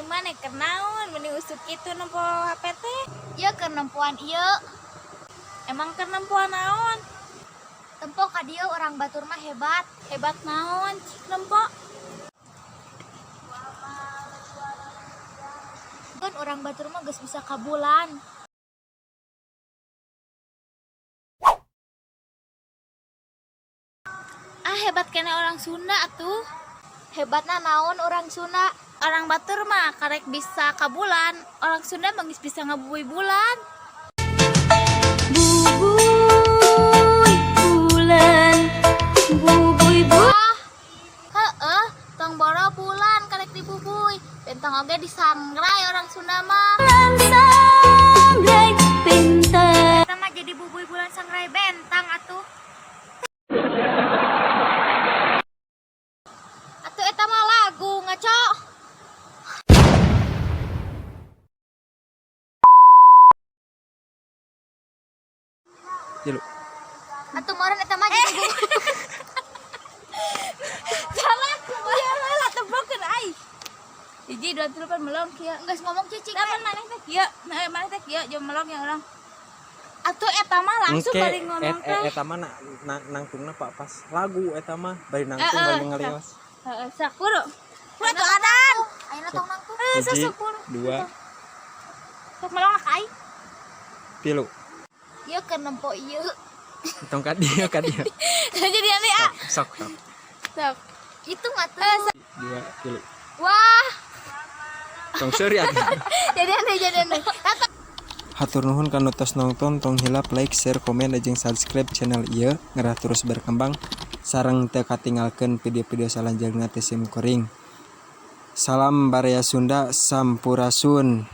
Maneh keur naon meni usuk kitu nempo HP teh? Ieu keur nempoan ieu. Emang keur nempoan naon? Tempo ka dieu, urang batur mah hebat. Hebat naon cik nempo? Kan urang batur mah geus bisa ka bulan. Ah, hebat keneh orang Sunda atuh. Hebatna naon orang Sunda? Orang batur mah karek bisa ka bulan, orang Sunda mah geus bisa ngabubuy bulan. Bubuy bulan, bubuy bulan. Ah, heeh, tong boro bulan karek dibubuy. Bentang oge disangrai orang Sunda mah. Sangrai bentang. Eta mah jadi bubuy bulan sangrai bentang atuh. Atuh eta mah lagu ngaco. Tilu. Atuh meureun eta mah jadi bubuy. Salah, ya lah, tempokeun ai. Hiji, dua, tilu, pan melong kieu. Geus ngomong cicing. Lamun maneh teh kieu, nah, maneh teh kieu jeung melong yang urang. Atuh eta mah langsung Engke, bari ngomong teh. Eta mah nangtungna pak pas lagu eta mah bari nangtung, Eh, eh, bari ngalios. Heeh, sok buru. Buru atuh adan. Ayeuna tong nangtung. Eh, sok Hiji, sok buru. dua, Sok melong lah ka aing. Tilu. Ieu keur nempo ieu. Tong ka dieu, ka dieu. Jadi aneh ah. Sok, sok. Sok. Itu atuh. Dua, tilu. Wah, Tong seuri atuh. Jadi aneh, jadi aneh. Hatur nuhun kanu tos nonton. Tong hilap like, share, komen, jeung subscribe channel ieu ngerah terus berkembang sareng teu katinggalkeun video-video salanjutna ti sim kuring. Salam Baraya Sunda, sampurasun.